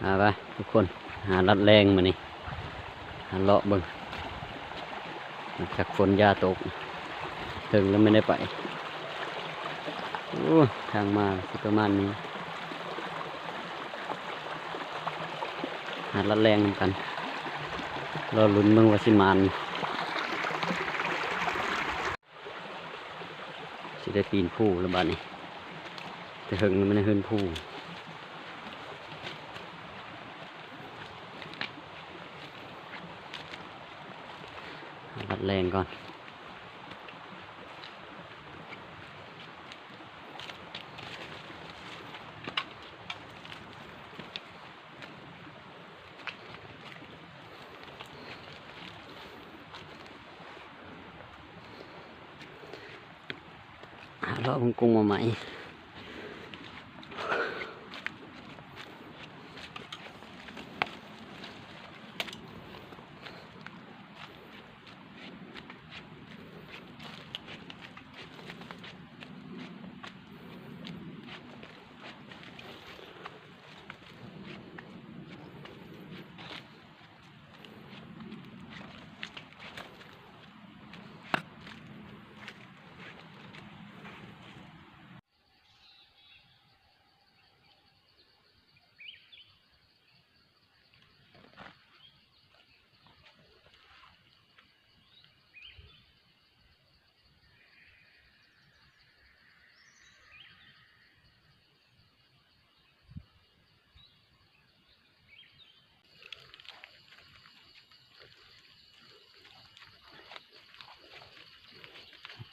ມາໄປທຸກຄົນ ຫາລັດແລງມື້ນີ້ ຫາເລາະເບິ່ງ ຈັກຝົນຢ່າຕົກ ເຖິງແລ້ວແມ່ນໄດ້ໄປ. ໂອ້ ທາງມາຊິປະມານນີ້ ຫາລັດແລງນຳກັນ ລໍລຸ້ນເບິ່ງວ່າຊິໝານ ຊິໄດ້ປີນພູແລ້ວບາດນີ້ ແຕ່ເຖິງແລ້ວແມ່ນເຮືອນພູ. ລັດແລງກ່ອນ. ຫາເລາະເບິ່ງກົງມາໃໝ່.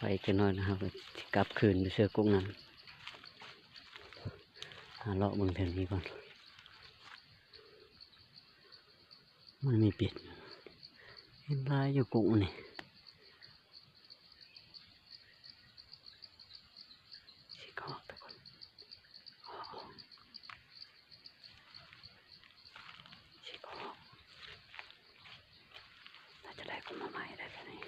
ໄປຈັກໜ້ອຍນະ ເຮົາກໍຊິກັບຄືນໄປເຊື່ອກົກນັ້ນ ຫາເລາະເບິ່ງແຖວນີ້ກ່ອນ. ມັນມີເປັດ ເຫັນຫຼາຍຢູ່ກົກນີ້. ຊິເກາະທຸກຄົນ ຊິເກາະ ໜ້າຈະໄດ້ຜົນມາໃໝ່ໄດ້ຕົວນີ້.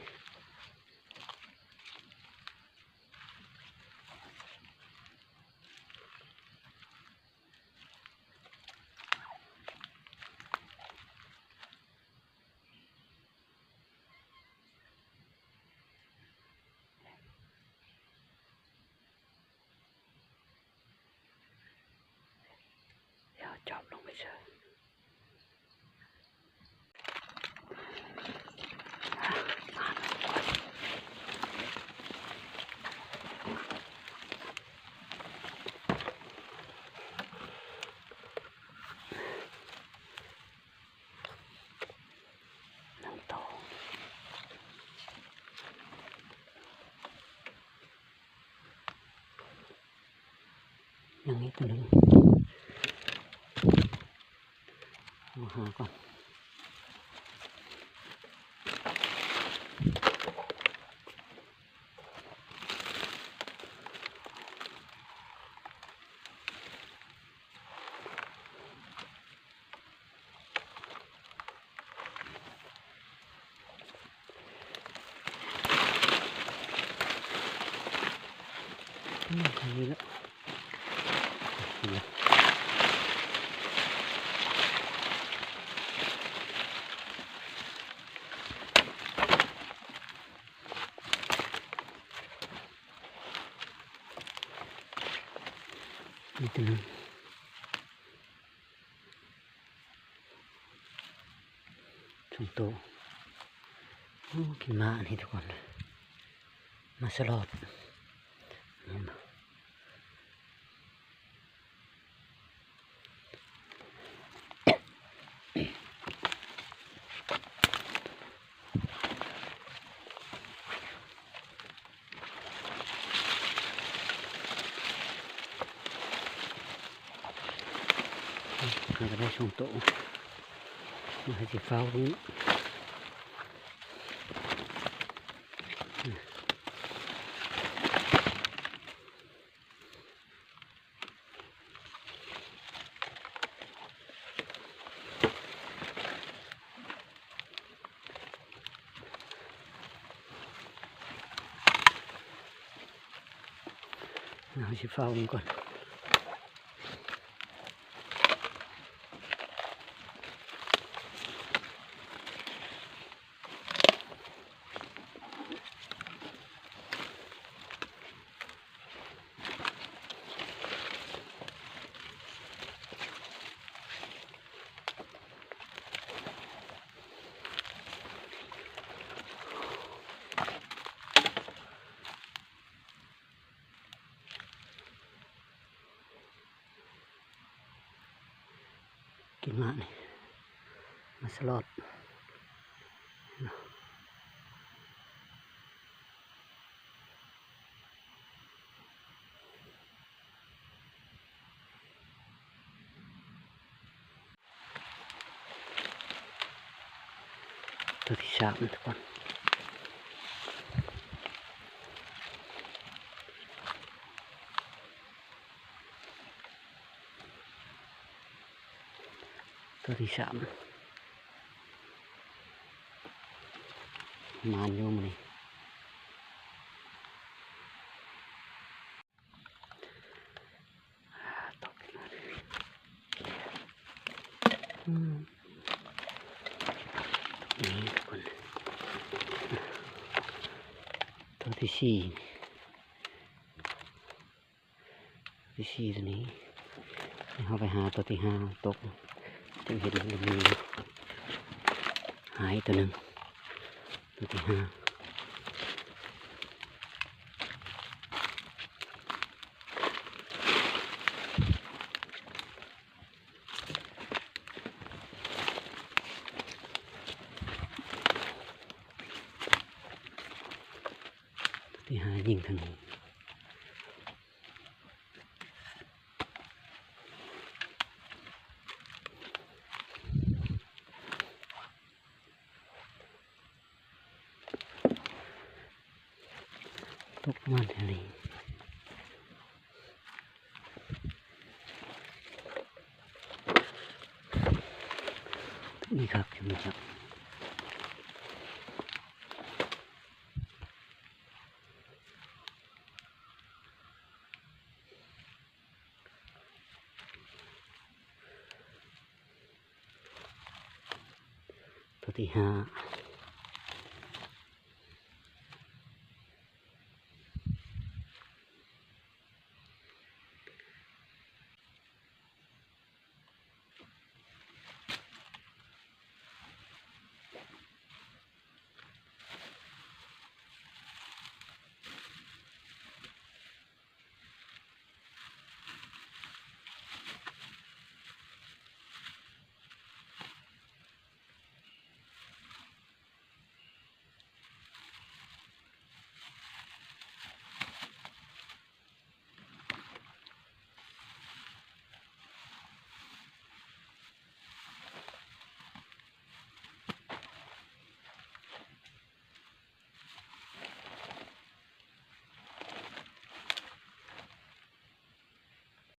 ດຽວຈອບລົງໄປເຊີ. ໜຶ່ງໂຕ ຍັງອີກໂຕໜຶ່ງ ມາຫາກ່ອນ. ນີ້ລະ ນີ້ລະ ນີ້ໂຕໜຶ່ງ. ສອງໂຕ. ໂອ້ ກິນໝາກອັນນີ້ທຸກຄົນ ໝາກສະຫຼອດ ເຫັນບໍ່? ຫາກໍໄດ້ສອງໂຕ ມາໃຫ້ຊິເຝົ້າເບິ່ງ. ເຮົາຊິເຝົ້າມັນກ່ອນ. ກິນໝາກນີ້ ໝາກສະຫຼອດ. ຕົວທີສາມ ທຸກຄົນ. ຕົວທີສາມ ໝານຢູ່ມື້ນີ້. ອືມ ນີ້ທຸກຄົນ ຕົວທີສີ່ ທີສີ່ຕົວນີ້ ເຮົາໄປຫາຕົວທີຫ້າຕົກ ຈຶ່ງເຫັນມັນມີ ຫາອີກຕົວໜຶ່ງ ຕົວທີຫ້າ. ທີ່ຫາຍິງທະນູ ຕົກປະມານແຖວນີ້ ນີ້ຄັກ ເຫັນບໍ່ຈັກ. ຕົວທີຫ້າ